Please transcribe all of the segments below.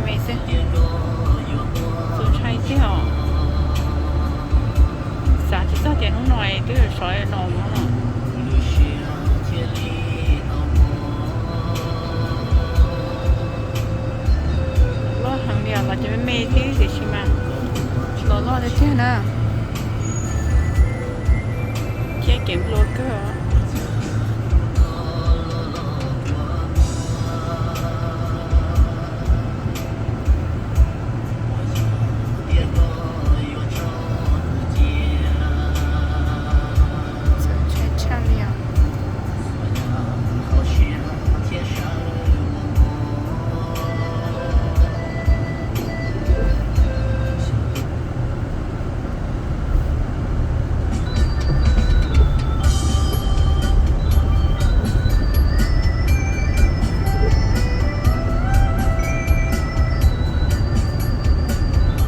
Me xwb, txaus ntshai tiag os. Xav tsis txog tias hnub no twb sov no no. Loj heev li os, los ces me me thiab tiam sis mas los loj tiag tiag na. Thiab kev nplua kawg. Txaus ntshai tshaj li os.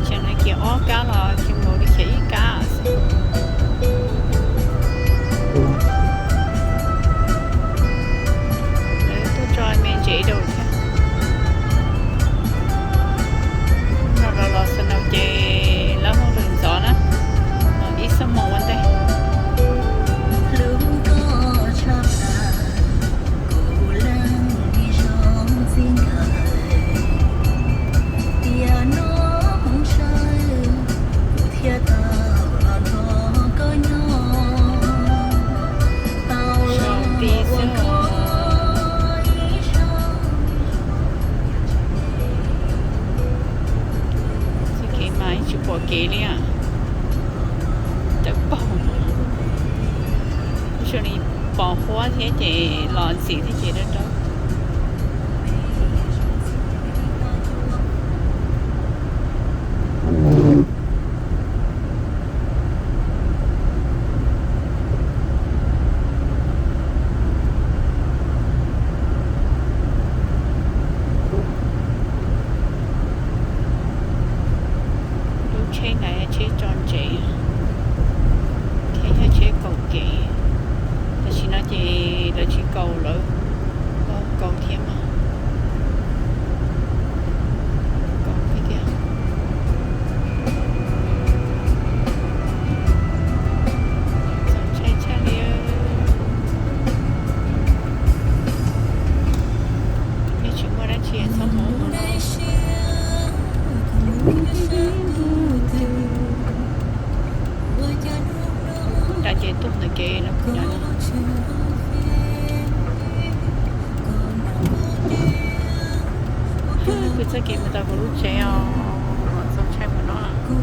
Tseem khiav ob kab los tsis mus li, khiav ib kab xwb. Lawv tuaj tso me ntsev rau thiab. No los los snow ces lawv mus lwm ntxov na, ib xuab moos ua ntej. Snow ti xwb os. Txoj kev mas yeej tsis pom kev li os. Tawv paug. Zoo li pos huab thiab ces los ntxim thiab ces dawb dawb. Lub tsheb ntawd yog tsheb tso ntsev thiab yog tsheb kaum kev. Tam sim no ces lawv tsis kaum lawm, kaum thiab mas. Kaum thiab tiag. Txaus ntshai tshaj li. Yog tsis muaj dab tsi txhob mus no. Nram ces tuaj ntawm kev no kuv nram no. Kuv txoj kev mus tau kuv lub tsev os, txaus ntshai mus no. Kuv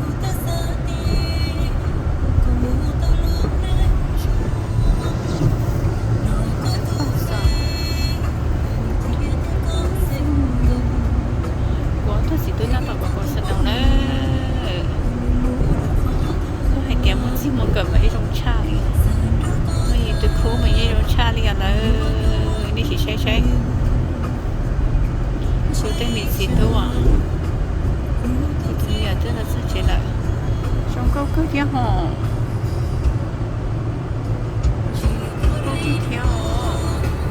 ob tug txiv tub nyob tom Coconut Snow na. Kuv hais tias muaj txij muaj nkawm mas yeej zoo tshaj li. Muaj yus tus khub mas yeej zoo tshaj li os lawm. Nej sim saib saib. Kuv tej me txiv tub as, kuv tus me nyuam twb los txog tsev lawm. Zoo nkauj kawg thiab hos. Zoo nkauj kawg thiab os.